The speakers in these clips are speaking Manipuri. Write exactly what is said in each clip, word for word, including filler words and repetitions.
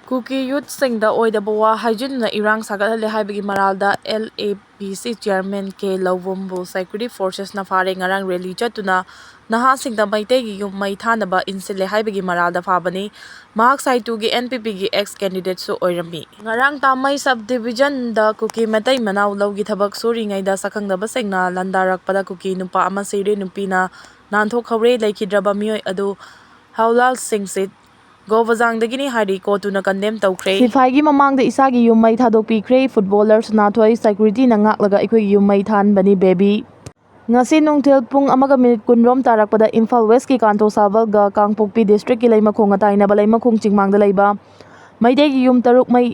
ꯀꯨꯀꯤ ꯌꯨꯠꯁꯤꯡꯗ ꯑꯣꯏꯗꯕ ꯋꯥ ꯍꯥꯏꯖꯤꯟꯗꯨꯅ ꯏꯔꯥꯡ ꯁꯥꯒꯠꯍꯜꯂꯦ ꯍꯥꯏꯕꯒꯤ ꯃꯔꯥꯜꯗ ꯑꯦꯜ ꯑꯦ ꯄꯤ ꯁꯤ ꯆꯤꯌꯔꯃꯦꯟ ꯀꯦ ꯂꯧꯕꯨꯝꯕꯨ ꯁꯦꯀ꯭ꯌꯨꯔꯤꯇꯤ ꯐꯣꯔꯁꯦꯁꯅ ꯐꯥꯔꯦ꯫ ꯉꯔꯥꯡ ꯔꯦꯂꯤ ꯆꯠꯇꯨꯅ ꯅꯍꯥꯁꯤꯡꯗ ꯃꯩꯇꯩꯒꯤ ꯌꯨꯝ ꯃꯩ ꯊꯥꯅꯕ ꯏꯟꯁꯤꯜꯂꯦ ꯍꯥꯏꯕꯒꯤ ꯃꯔꯥꯜꯗ ꯐꯥꯕꯅꯤ꯫ ꯃꯍꯥꯛ ꯁꯥꯏꯇꯨꯒꯤ ꯑꯦꯟ ꯄꯤ ꯄꯤꯒꯤ ꯑꯦꯛꯁ ꯀꯦꯟꯗꯤꯗꯦꯠꯁꯨ ꯑꯣꯏꯔꯝꯃꯤ꯫ ꯉꯔꯥꯡ ꯇꯥꯃꯩ ꯁꯕ ꯗꯤꯕꯤꯖꯟꯗ ꯀꯨꯀꯤ ꯃꯇꯩ ꯃꯅꯥꯎ ꯂꯧꯒꯤ ꯊꯕꯛ ꯁꯨꯔꯤꯉꯩꯗ ꯁꯛꯈꯪꯗꯕꯁꯤꯡꯅ ꯂꯥꯟꯗꯥꯔꯛꯄꯗ ꯀꯨꯀꯤ ꯅꯨꯄꯥ ꯑꯃ ꯁꯤꯔꯦ, ꯅꯨꯄꯤꯅ ꯅꯥꯟꯊꯣꯛꯍꯧꯔꯦ꯫ ꯂꯩꯈꯤꯗ꯭ꯔꯕ ꯃꯤꯑꯣꯏ ꯑꯗꯨ ꯍꯥꯎꯂꯥꯜ ꯁꯤꯡꯁꯤꯠ ꯒꯣꯕꯖꯥꯡꯗꯒꯤꯅꯤ ꯍꯥꯏꯔꯤ꯫ ꯀꯣꯔꯠꯇꯨꯅ ꯀꯟꯗꯦꯝ ꯇꯧꯈ꯭ꯔꯦ꯫ ꯁꯤꯐꯥꯏꯒꯤ ꯃꯃꯥꯡꯗ ꯏꯁꯥꯒꯤ ꯌꯨꯝ ꯃꯩ ꯊꯥꯗꯣꯛꯄꯤꯈ꯭ꯔꯦ꯫ ꯐꯨꯠꯕꯣꯂꯔ ꯁꯅꯥꯊꯣꯏ ꯁꯦꯀ꯭ꯌꯨꯔꯤꯇꯤꯅ ꯉꯥꯛꯂꯒ ꯑꯩꯈꯣꯏꯒꯤ ꯌꯨꯝ ꯃꯩ ꯊꯥꯍꯟꯕꯅꯤ, ꯕꯦꯕꯤ꯫ ꯉꯁꯤ ꯅꯨꯡꯊꯤꯜ ꯄꯨꯡ ꯑꯃꯒ ꯃꯤꯅꯤꯠ ꯀꯨꯟꯔꯣꯝ ꯇꯥꯔꯛꯄꯗ ꯏꯝꯐꯥꯜ ꯋꯦꯁꯀꯤ ꯀꯥꯟꯇꯣ ꯁꯥꯕꯜꯒ ꯀꯥꯡꯄꯣꯛꯄꯤ ꯗꯤꯁꯇ꯭ꯔꯤꯛꯀꯤ ꯂꯩꯃꯈꯣꯡꯒ ꯇꯥꯏꯅꯕ ꯂꯩꯃꯈꯣꯡ ꯆꯤꯡꯃꯥꯡꯗ ꯂꯩꯕ ꯃꯩꯇꯩꯒꯤ ꯌꯨꯝ ꯇꯔꯨꯛ ꯃꯩ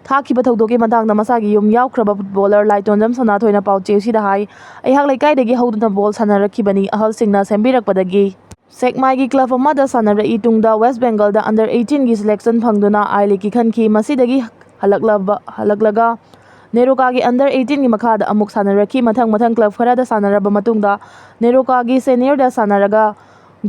ꯊꯥꯈꯤꯕ ꯊꯧꯗꯣꯛꯀꯤ ꯃꯇꯥꯡꯗ ꯃꯁꯥꯒꯤ ꯌꯨꯝ ꯌꯥꯎꯈ꯭ꯔꯕ ꯐꯨꯠꯕꯣꯂꯔ ꯂꯥꯏꯇꯣꯟꯖꯝ ꯁꯅꯥꯊꯣꯏꯅ ꯄꯥꯎꯆꯦ ꯑꯁꯤꯗ ꯍꯥꯏ, ꯑꯩꯍꯥꯛ ꯂꯩꯀꯥꯏꯗꯒꯤ ꯍꯧꯗꯨꯅ ꯕꯣꯜ ꯁꯥꯟꯅꯔꯛꯈꯤꯕꯅꯤ꯫ ꯑꯍꯜꯁꯤꯡꯅ ꯁꯦꯝꯕꯤꯔꯛꯄꯗꯒꯤ ꯁꯦꯛꯃꯥꯏꯒꯤ ꯀ꯭ꯂꯕ ꯑꯃꯗ ꯁꯥꯟꯅꯔꯛꯏ꯫ ꯇꯨꯡꯗ ꯋꯦꯁ ꯕꯦꯡꯒꯜꯗ ꯑꯟꯗꯔ ꯑꯩꯠꯇꯤꯟꯒꯤ ꯁꯦꯂꯦꯛꯁꯟ ꯐꯪꯗꯨꯅ ꯑꯥꯏ ꯂꯤꯒꯀꯤ ꯈꯟꯈꯤ꯫ ꯃꯁꯤꯗꯒꯤ ꯍꯜꯂꯛꯂꯕ, ꯍꯜꯂꯛꯂꯒ ꯅꯦꯔꯣꯀꯥꯒꯤ ꯑꯟꯗꯔ ꯑꯩꯠꯇꯤꯟꯒꯤ ꯃꯈꯥꯗ ꯑꯃꯨꯛ ꯁꯥꯟꯅꯔꯛꯈꯤ꯫ ꯃꯊꯪ ꯃꯊꯪ ꯀ꯭ꯂꯕ ꯈꯔꯗ ꯁꯥꯟꯅꯔꯕ ꯃꯇꯨꯡꯗ ꯅꯦꯔꯣꯀꯥꯒꯤ ꯁꯦꯅꯤꯌꯔꯗ ꯁꯥꯟꯅꯔꯒ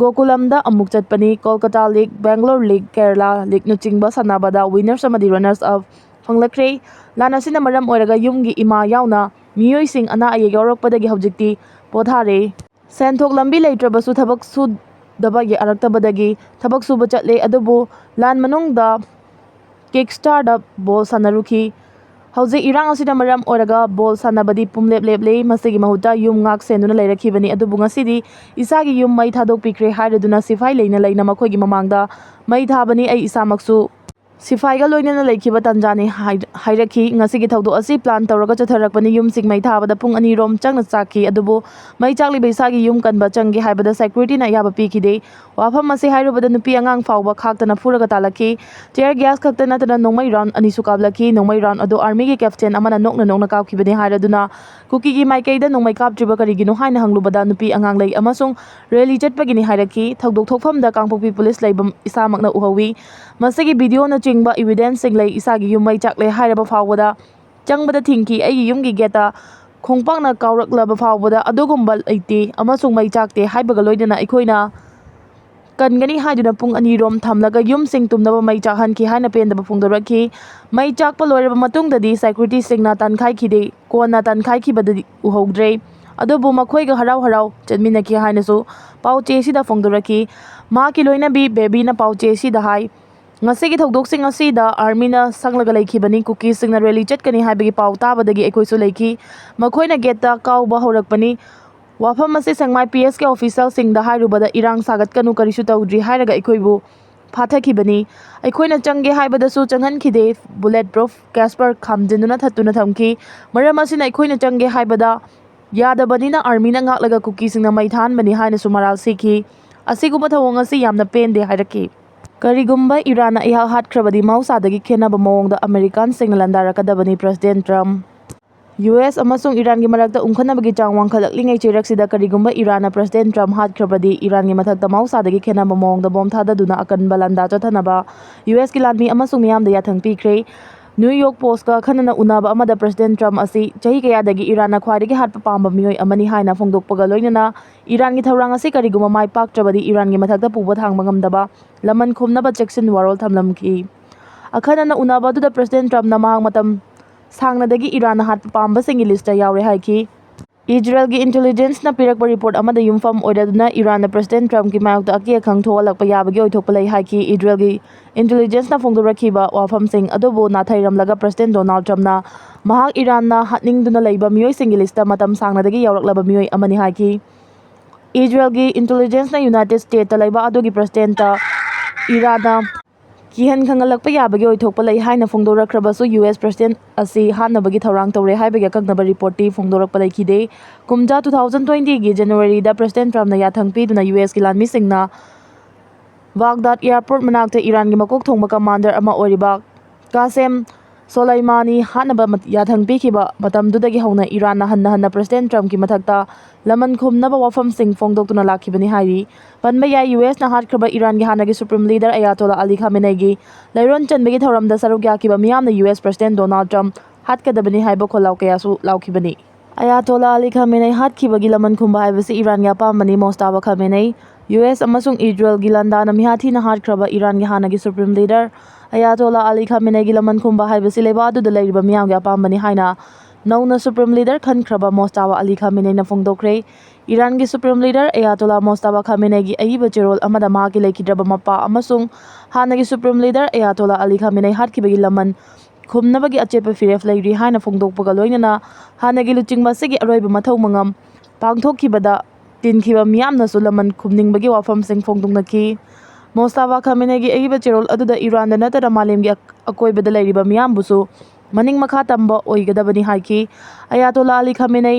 ꯒꯣꯀꯨꯂꯝꯗ ꯑꯃꯨꯛ ꯆꯠꯄꯅꯤ꯫ ꯀꯣꯜꯀꯇꯥ ꯂꯤꯒ, ꯕꯦꯡꯒ꯭ꯂꯣꯔ ꯂꯤꯒ, ꯀꯦꯔꯂꯥ ꯂꯤꯒꯅꯆꯤꯡꯕ ꯁꯥꯟꯅꯕꯗ ꯋꯤꯅꯔꯁ ꯑꯃꯗꯤ ꯔꯅꯔꯁ ꯑꯞ ꯐꯪꯂꯛꯈ꯭ꯔꯦ꯫ ꯂꯥꯟ ꯑꯁꯤꯅ ꯃꯔꯝ ꯑꯣꯏꯔꯒ ꯌꯨꯝꯒꯤ ꯏꯃꯥ ꯌꯥꯎꯅ ꯃꯤꯑꯣꯏꯁꯤꯡ ꯑꯅꯥ ꯑꯌꯦꯛ ꯌꯥꯎꯔꯛꯄꯗꯒꯤ ꯍꯧꯖꯤꯛꯇꯤ ꯄꯣꯊꯥꯔꯦ꯫ ꯁꯦꯟꯊꯣꯛ ꯂꯝꯕꯤ ꯂꯩꯇ꯭ꯔꯕꯁꯨ ꯊꯕꯛ ꯁꯨꯗꯕ ꯌꯥꯔꯛꯇꯕꯗꯒꯤ ꯊꯕꯛ ꯁꯨꯕ ꯆꯠꯂꯦ꯫ ꯑꯗꯨꯕꯨ ꯂꯥꯟ ꯃꯅꯨꯡꯗ ꯀꯤꯛ ꯁ꯭ꯇꯥꯔꯗ ꯕꯣꯜ ꯁꯥꯟꯅꯔꯨꯈꯤ꯫ ꯍꯧꯖꯤꯛ ꯏꯔꯥꯡ ꯑꯁꯤꯅ ꯃꯔꯝ ꯑꯣꯏꯔꯒ ꯕꯣꯜ ꯁꯥꯟꯅꯕꯗꯤ ꯄꯨꯝꯂꯦꯞ ꯂꯦꯞꯂꯦ꯫ ꯃꯁꯤꯒꯤ ꯃꯍꯨꯠꯇ ꯌꯨꯝ ꯉꯥꯛ ꯁꯦꯟꯗꯨꯅ ꯂꯩꯔꯛꯈꯤꯕꯅꯤ꯫ ꯑꯗꯨꯕꯨ ꯉꯁꯤꯗꯤ ꯏꯁꯥꯒꯤ ꯌꯨꯝ ꯃꯩ ꯊꯥꯗꯣꯛꯄꯤꯈ꯭ꯔꯦ ꯍꯥꯏꯔꯗꯨꯅ ꯁꯤꯐꯥꯏ ꯂꯩꯅ ꯂꯩꯅ ꯃꯈꯣꯏꯒꯤ ꯃꯃꯥꯡꯗ ꯃꯩ ꯊꯥꯕꯅꯤ꯫ ꯑꯩ ꯏꯁꯥꯃꯛꯁꯨ ꯁꯤꯐꯥꯏꯒ ꯂꯣꯏꯅꯅ ꯂꯩꯈꯤꯕ ꯇꯥꯟꯖꯥꯅꯤ ꯍꯥꯏ-, ꯍꯥꯏꯔꯛꯈꯤ꯫ ꯉꯁꯤꯒꯤ ꯊꯧꯗꯣꯛ ꯑꯁꯤ ꯄ꯭ꯂꯥꯟ ꯇꯧꯔꯒ ꯆꯠꯊꯔꯛꯄꯅꯤ꯫ ꯌꯨꯝꯁꯤꯡ ꯃꯩ ꯊꯥꯕꯗ ꯄꯨꯡ ꯑꯅꯤ ꯔꯣꯝ ꯆꯪꯅ ꯆꯥꯛꯈꯤ꯫ ꯑꯗꯨꯕꯨ ꯃꯩ ꯆꯥꯛꯂꯤꯕ ꯏꯁꯥꯒꯤ ꯌꯨꯝ ꯀꯟꯕ ꯆꯪꯒꯦ ꯍꯥꯏꯕꯗ ꯁꯦꯀ꯭ꯌꯨꯔꯤꯇꯤꯅ ꯑꯌꯥꯕ ꯄꯤꯈꯤꯗꯦ꯫ ꯋꯥꯐꯝ ꯑꯁꯤ ꯍꯥꯏꯔꯨꯕꯗ ꯅꯨꯄꯤ ꯑꯉꯥꯡ ꯐꯥꯎꯕ ꯈꯥꯛꯇꯅ ꯐꯨꯔꯒ ꯇꯥꯜꯂꯛꯈꯤ꯫ ꯇꯤꯌꯔ ꯒ꯭ꯌꯥꯁ ꯈꯛꯇ ꯅꯠꯇꯅ ꯅꯣꯡꯃꯩ ꯔꯥꯎꯟ ꯑꯅꯤꯁꯨ ꯀꯥꯞꯂꯛꯈꯤ꯫ ꯅꯣꯡꯃꯩ ꯔꯥꯎꯟ ꯑꯗꯨ ꯑꯥꯔꯃꯤꯒꯤ ꯀꯦꯞꯇꯦꯟ ꯑꯃꯅ ꯅꯣꯛꯅ ꯅꯣꯛꯅ ꯀꯥꯞꯈꯤꯕꯅꯤ ꯍꯥꯏꯔꯗꯨꯅ ꯀꯨꯀꯤꯒꯤ ꯃꯥꯏꯀꯩꯗ ꯅꯣꯡꯃꯩ ꯀꯥꯞꯇ꯭ꯔꯤꯕ ꯀꯔꯤꯒꯤꯅꯣ ꯍꯥꯏꯅ ꯍꯪꯂꯨꯕꯗ ꯅꯨꯄꯤ ꯑꯉꯥꯡ ꯂꯩ ꯑꯃꯁꯨꯡ ꯔꯦꯂꯤ ꯆꯠꯄꯒꯤꯅꯤ ꯍꯥꯏꯔꯛꯈꯤ꯫ ꯊꯧꯗꯣꯛ ꯊꯣꯛꯐꯝꯗ ꯀꯥꯡꯄꯣꯛꯄꯤ ꯄꯨꯂꯤꯁ ꯂꯩꯕ ꯏꯁꯥꯃꯛꯅ ꯎꯍꯧꯏ꯫ ꯃꯁꯤꯒꯤ ꯚꯤꯗꯤꯑꯣꯅꯆꯤꯡꯕ ꯏꯚꯤꯗꯦꯟꯁꯁꯤꯡ ꯂꯩ꯫ ꯏꯁꯥꯒꯤ ꯌꯨꯝ ꯃꯩ ꯆꯥꯛꯂꯦ ꯍꯥꯏꯔꯕ ꯐꯥꯎꯕꯗ ꯆꯪꯕꯗ ꯊꯤꯡꯈꯤ꯫ ꯑꯩꯒꯤ ꯌꯨꯝꯒꯤ ꯒꯦꯠꯇ ꯈꯣꯡꯄꯥꯛꯅ ꯀꯥꯎꯔꯛꯂꯕ ꯐꯥꯎꯕꯗ ꯑꯗꯨꯒꯨꯝꯕ ꯂꯩꯇꯦ ꯑꯃꯁꯨꯡ ꯃꯩ ꯆꯥꯛꯇꯦ ꯍꯥꯏꯕꯒ ꯂꯣꯏꯅꯅ ꯑꯩꯈꯣꯏꯅ ꯀꯟꯒꯅꯤ ꯍꯥꯏꯗꯨꯅ ꯄꯨꯡ ꯑꯅꯤꯔꯣꯝ ꯊꯝꯂꯒ ꯌꯨꯝꯁꯤꯡ ꯇꯨꯝꯅꯕ ꯃꯩ ꯆꯥꯛꯍꯟꯈꯤ ꯍꯥꯏꯅ ꯄꯦꯟꯗꯕ ꯐꯣꯡꯗꯣꯔꯛꯈꯤ꯫ ꯃꯩ ꯆꯥꯛꯄ ꯂꯣꯏꯔꯕ ꯃꯇꯨꯡꯗꯗꯤ securityꯁꯤꯡꯅ ꯇꯥꯟꯈꯥꯏꯈꯤꯗꯦ꯫ ꯀꯣꯟꯅ ꯇꯥꯟꯈꯥꯏꯈꯤꯕꯗꯗꯤ ꯎꯍꯧꯗ꯭ꯔꯦ꯫ ꯑꯗꯨꯕꯨ ꯃꯈꯣꯏꯒ ꯍꯔꯥꯎ ꯍꯔꯥꯎ ꯆꯠꯃꯤꯟꯅꯈꯤ ꯍꯥꯏꯅꯁꯨ ꯄꯥꯎꯆꯦꯁꯤꯗ ꯐꯣꯡꯗꯣꯔꯛꯈꯤ꯫ ꯃꯍꯥꯛꯀꯤ ꯂꯣꯏꯅꯕꯤ ꯕꯦꯕꯤꯅ ꯄꯥꯎꯆꯦꯁꯤꯗ ꯍꯥꯏ, "ꯉꯁꯤꯒꯤ ꯊꯧꯗꯣꯛꯁꯤꯡ ꯑꯁꯤꯗ ꯑꯥꯔꯃꯤꯅ ꯁꯪꯂꯒ ꯂꯩꯈꯤꯕꯅꯤ꯫ ꯀꯨꯀꯤꯁꯤꯡꯅ rally ꯆꯠꯀꯅꯤ ꯍꯥꯏꯕꯒꯤ ꯄꯥꯎ ꯇꯥꯕꯗꯒꯤ ꯑꯩꯈꯣꯏꯁꯨ ꯂꯩꯈꯤ꯫ ꯃꯈꯣꯏꯅ gateꯇ ꯀꯥꯎꯕ ꯍꯧꯔꯛꯄꯅꯤ꯫ ꯋꯥꯐꯝ ꯑꯁꯤ ꯁꯦꯡꯃꯥꯏ P S ꯀꯤ officialꯁꯤꯡꯗ ꯍꯥꯏꯔꯨꯕꯗ ꯏꯔꯥꯡ ꯁꯥꯒꯠꯀꯅꯨ, ꯀꯔꯤꯁꯨ ꯇꯧꯗ꯭ꯔꯤ ꯍꯥꯏꯔꯒ ꯑꯩꯈꯣꯏꯕꯨ ꯐꯥꯊꯈꯤꯕꯅꯤ꯫ ꯑꯩꯈꯣꯏꯅ ꯆꯪꯒꯦ ꯍꯥꯏꯕꯗꯁꯨ ꯆꯪꯍꯟꯈꯤꯗꯦ꯫ Bullet proof Casper ꯈꯥꯝꯖꯤꯟꯗꯨꯅ ꯊꯠꯇꯨꯅ ꯊꯝꯈꯤ꯫ ꯃꯔꯝ ꯑꯁꯤꯅ ꯑꯩꯈꯣꯏꯅ ꯆꯪꯒꯦ ꯍꯥꯏꯕꯗ ꯌꯥꯗꯕꯅꯤꯅ ꯑꯥꯔꯃꯤꯅ ꯉꯥꯛꯂꯒ ꯀꯨꯀꯤꯁꯤꯡꯅ ꯃꯩ ꯊꯥꯍꯟꯕꯅꯤ" ꯍꯥꯏꯅꯁꯨ ꯃꯔꯥꯜ ꯁꯤꯈꯤ꯫ ꯑꯁꯤꯒꯨꯝꯕ ꯊꯧꯑꯣꯡ ꯑꯁꯤ ꯌꯥꯝꯅ ꯄꯦꯟꯗꯦ ꯍꯥꯏꯔꯛꯈꯤ꯫ "ꯀꯔꯤꯒꯨꯝꯕ ꯏꯔꯥꯟꯅ ꯑꯩꯍꯥꯛ ꯍꯥꯠꯈ꯭ꯔꯕꯗꯤ ꯃꯍꯧꯁꯥꯗꯒꯤ ꯈꯦꯟꯅꯕ ꯃꯑꯣꯡꯗ ꯑꯃꯦꯔꯤꯀꯥꯟꯁꯤꯡꯅ ꯂꯥꯟꯗꯥꯔꯛꯀꯗꯕꯅꯤ꯫" President Trump꯫ U S ꯑꯃꯁꯨꯡ ꯏꯔꯥꯟꯒꯤ ꯃꯔꯛꯇ ꯎꯪꯈꯠꯅꯕꯒꯤ ꯆꯥꯡ ꯋꯥꯡꯈꯠꯂꯛꯂꯤꯉꯩ ꯆꯩꯔꯛꯁꯤꯗ ꯀꯔꯤꯒꯨꯝꯕ ꯏꯔꯥꯟꯅ President Trump ꯍꯥꯠꯈ꯭ꯔꯕꯗꯤ ꯏꯔꯥꯟꯒꯤ ꯃꯊꯛꯇ ꯃꯍꯧꯁꯥꯗꯒꯤ ꯈꯦꯟꯅꯕ ꯃꯑꯣꯡꯗ ꯕꯣꯝ ꯊꯥꯗꯗꯨꯅ ꯑꯀꯟꯕ ꯂꯥꯟꯗꯥ ꯆꯠꯊꯅꯕ U S ꯀꯤ ꯂꯥꯟꯃꯤ ꯑꯃꯁꯨꯡ ꯃꯤꯌꯥꯝꯗ ꯌꯥꯊꯪ ꯄꯤꯈ꯭ꯔꯦ꯫ New York Postꯀ ꯑꯈꯟꯅꯅ ꯎꯅꯕ ꯑꯃꯗ President Trump ꯑꯁꯤ ꯆꯍꯤ ꯀꯌꯥꯗꯒꯤ ꯏꯔꯥꯟꯅ ꯈ꯭ꯋꯥꯏꯗꯒꯤ ꯍꯥꯠꯄ ꯄꯥꯝꯕ ꯃꯤꯑꯣꯏ ꯑꯃꯅꯤ ꯍꯥꯏꯅ ꯐꯣꯡꯗꯣꯛꯄꯒ ꯂꯣꯏꯅꯅ ꯏꯔꯥꯟꯒꯤ ꯊꯧꯔꯥꯡ ꯑꯁꯤ ꯀꯔꯤꯒꯨꯝꯕ ꯃꯥꯏ ꯄꯥꯛꯇ꯭ꯔꯕꯗꯤ ꯏꯔꯥꯟꯒꯤ ꯃꯊꯛꯇ ꯄꯨꯕ ꯊꯥꯡꯕ ꯉꯝꯗꯕ ꯂꯃꯟ ꯈꯨꯝꯅꯕ ꯆꯦꯛꯁꯤꯟ ꯋꯥꯔꯣꯜ ꯊꯝꯂꯝꯈꯤ꯫ ꯑꯈꯟꯅꯅ ꯎꯅꯕ ꯑꯗꯨꯗ President Trumpꯅ ꯃꯍꯥꯛ ꯃꯇꯝ ꯁꯥꯡꯅꯗꯒꯤ ꯏꯔꯥꯟꯅ ꯍꯥꯠꯄ ꯄꯥꯝꯕꯁꯤꯡꯒꯤ listꯇ ꯌꯥꯎꯔꯦ ꯍꯥꯏꯈꯤ꯫ ꯏꯖꯔꯦꯜꯒꯤ intelligenceꯅ ꯄꯤꯔꯛꯄ report ꯑꯃꯗ ꯌꯨꯝꯐꯝ ꯑꯣꯏꯔꯗꯨꯅ ꯏꯔꯥꯟꯅ President Trumpꯀꯤ ꯃꯥꯌꯣꯛꯇ ꯑꯀꯤ ꯑꯈꯪ ꯊꯣꯛꯍꯜꯂꯛꯄ ꯌꯥꯕꯒꯤ ꯑꯣꯏꯊꯣꯛꯄ ꯂꯩ ꯍꯥꯏꯈꯤ꯫ ꯏꯖꯔꯦꯜꯒꯤ intelligenceꯅ ꯐꯣꯡꯗꯣꯔꯛꯈꯤꯕ ꯋꯥꯐꯝꯁꯤꯡ ꯑꯗꯨꯕꯨ ꯅꯥꯊꯩꯔꯝꯂꯒ President Donald Trumpꯅ ꯃꯍꯥꯛ ꯏꯔꯥꯟꯅ ꯍꯥꯠꯅꯤꯡꯗꯨꯅ ꯂꯩꯕ ꯃꯤꯑꯣꯏꯁꯤꯡꯒꯤ listꯇ ꯃꯇꯝ ꯁꯥꯡꯅꯗꯒꯤ ꯌꯥꯎꯔꯛꯂꯕ ꯃꯤꯑꯣꯏ ꯑꯃꯅꯤ ꯍꯥꯏꯈꯤ꯫ ꯏꯖꯔꯦꯜꯒꯤ intelligenceꯅ United States ꯂꯩꯕ ꯑꯗꯨꯒꯤ Presidentꯇ ꯏꯔꯥꯟꯅ ꯀꯤꯍꯟ ꯈꯪꯍꯜꯂꯛꯄ ꯌꯥꯕꯒꯤ ꯑꯣꯏꯊꯣꯛꯄ ꯂꯩ ꯍꯥꯏꯅ ꯐꯣꯡꯗꯣꯔꯛꯈ꯭ꯔꯕꯁꯨ, U S President ꯑꯁꯤ ꯍꯥꯠꯅꯕꯒꯤ ꯊꯧꯔꯥꯡ ꯇꯧꯔꯦ ꯍꯥꯏꯕꯒꯤ ꯑꯀꯛꯅꯕ reportꯇꯤ ꯐꯣꯡꯗꯣꯔꯛꯄ ꯂꯩꯈꯤꯗꯦ꯫ ꯀꯨꯝꯖꯥ two thousand twentyꯒꯤ Januaryꯗ President Trumpꯅ ꯌꯥꯊꯪ ꯄꯤꯗꯨꯅ U S ꯀꯤ ꯂꯥꯟꯃꯤꯁꯤꯡꯅ ꯕꯥꯒꯗꯥꯗ airport ꯃꯅꯥꯛꯇ ꯏꯔꯥꯟꯒꯤ ꯃꯀꯣꯛ ꯊꯣꯡꯕ commander ꯑꯃ ꯑꯣꯏꯔꯤꯕ ꯀꯥꯁꯦꯝ ꯁꯣꯂꯩꯃꯥꯅꯤ ꯍꯥꯠꯅꯕ ꯃꯠ-, ꯌꯥꯊꯪ ꯄꯤꯈꯤꯕ ꯃꯇꯝꯗꯨꯗꯒꯤ ꯍꯧꯅ ꯏꯔꯥꯟꯅ ꯍꯟꯅ ꯍꯟꯅ President Trumpꯀꯤ ꯃꯊꯛꯇ ꯂꯃꯟ ꯈꯨꯝꯅꯕ ꯋꯥꯐꯝꯁꯤꯡ ꯐꯣꯡꯗꯣꯛꯇꯨꯅ ꯂꯥꯛꯈꯤꯕꯅꯤ ꯍꯥꯏꯔꯤ꯫ ꯄꯟꯕ ꯌꯥꯏ, U S ꯅ ꯍꯥꯠꯈ꯭ꯔꯕ ꯏꯔꯥꯟꯒꯤ ꯍꯥꯟꯅꯒꯤ Supreme Leader ꯑꯌꯥꯇꯣꯂꯥ ꯑꯂꯤ ꯈꯥꯃꯦꯅꯩꯒꯤ ꯂꯩꯔꯣꯟ ꯆꯟꯕꯒꯤ ꯊꯧꯔꯝꯗ ꯁꯔꯨꯛ ꯌꯥꯈꯤꯕ ꯃꯤꯌꯥꯝꯅ U S President Donald Trump ꯍꯥꯠꯀꯗꯕꯅꯤ ꯍꯥꯏꯕ ꯈꯣꯜꯂꯥꯎ ꯀꯌꯥꯁꯨ ꯂꯥꯎꯈꯤꯕꯅꯤ꯫ ꯑꯌꯥꯇꯣꯂꯥ ꯑꯂꯤ ꯈꯥꯃꯦꯅꯩ ꯍꯥꯠꯈꯤꯕꯒꯤ ꯂꯃꯟ ꯈꯨꯝꯕ ꯍꯥꯏꯕꯁꯤ ꯏꯔꯥꯟꯒꯤ ꯑꯄꯥꯝꯕꯅꯤ꯫ ꯃꯣꯁꯇꯥꯕꯥ ꯈꯥꯃꯦꯅꯩ ꯌꯨ ꯑꯦꯁ ꯑꯃꯁꯨꯡ ꯏꯖꯔꯦꯜꯒꯤ ꯂꯥꯟꯗꯥꯅ ꯃꯤꯍꯥꯠ ꯊꯤꯅ ꯍꯥꯠꯈ꯭ꯔꯕ ꯏꯔꯥꯟꯒꯤ ꯍꯥꯟꯅꯒꯤ ꯁꯨꯄ꯭ꯔꯤꯝ ꯂꯤꯗꯔ ꯑꯌꯥꯇꯣꯂꯥ ꯑꯂꯤ ꯈꯥꯃꯦꯅꯦꯒꯤ ꯂꯃꯟ ꯈꯨꯝꯕ ꯍꯥꯏꯕꯁꯤ ꯂꯩꯕꯥꯛ ꯑꯗꯨꯗ ꯂꯩꯔꯤꯕ ꯃꯤꯌꯥꯝꯒꯤ ꯑꯄꯥꯝꯕꯅꯤ ꯍꯥꯏꯅ ꯅꯧꯅ ꯁꯨꯄ꯭ꯔꯤꯝ ꯂꯤꯗꯔ ꯈꯟꯈ꯭ꯔꯕ ꯃꯣꯁꯇꯥꯕꯥ ꯑꯂꯤ ꯈꯥꯃꯦꯅꯦꯅ ꯐꯣꯡꯗꯣꯛꯈ꯭ꯔꯦ꯫ ꯏꯔꯥꯟꯒꯤ ꯁꯨꯄ꯭ꯔꯤꯝ ꯂꯤꯗꯔ ꯑꯌꯥꯇꯣꯂꯥ ꯃꯣꯁꯇꯥꯕꯥ ꯈꯥꯃꯦꯅꯦꯒꯤ ꯑꯏꯕ ꯆꯦꯔꯣꯜ ꯑꯃꯗ ꯃꯍꯥꯛꯀꯤ ꯂꯩꯈꯤꯗ꯭ꯔꯕ ꯃꯄꯥ ꯑꯃꯁꯨꯡ ꯍꯥꯟꯅꯒꯤ ꯁꯨꯄ꯭ꯔꯤꯝ ꯂꯤꯗꯔ ꯑꯌꯥꯇꯣꯂꯥ ꯑꯂꯤ ꯈꯥꯃꯦꯅꯦ ꯍꯥꯠꯈꯤꯕꯒꯤ ꯂꯃꯟ ꯈꯨꯝꯅꯕꯒꯤ ꯑꯆꯦꯠꯄ ꯐꯤꯔꯦꯞ ꯂꯩꯔꯤ ꯍꯥꯏꯅ ꯐꯣꯡꯗꯣꯛꯄꯒ ꯂꯣꯏꯅꯅ ꯍꯥꯟꯅꯒꯤ ꯂꯨꯆꯤꯡꯕ ꯑꯁꯤꯒꯤ ꯑꯔꯣꯏꯕ ꯃꯊꯧ ꯃꯉꯝ ꯄꯥꯡꯊꯣꯛꯈꯤꯕꯗ ꯇꯤꯟꯈꯤꯕ ꯃꯤꯌꯥꯝꯅꯁꯨ ꯂꯃꯟ ꯈꯨꯝꯅꯤꯡꯕꯒꯤ ꯋꯥꯐꯝꯁꯤꯡ ꯐꯣꯡꯗꯣꯛꯅꯈꯤ꯫ ꯃꯣꯁꯇꯥꯕꯥ ꯈꯥꯃꯦꯅꯦꯒꯤ ꯑꯏꯕ ꯆꯦꯔꯣꯜ ꯑꯗꯨꯗ ꯏꯔꯥꯟꯗ ꯅꯠꯇꯅ ꯃꯥꯂꯦꯝꯒꯤ ꯑꯛ-, ꯑꯀꯣꯏꯕꯗ ꯂꯩꯔꯤꯕ ꯃꯤꯌꯥꯝꯕꯨꯁꯨ ꯃꯅꯤꯡ ꯃꯈꯥ ꯇꯝꯕ ꯑꯣꯏꯒꯗꯕꯅꯤ ꯍꯥꯏꯈꯤ꯫ ꯑꯌꯥꯇꯣꯂꯥ ꯑꯂꯤ ꯈꯥꯃꯦꯅꯦ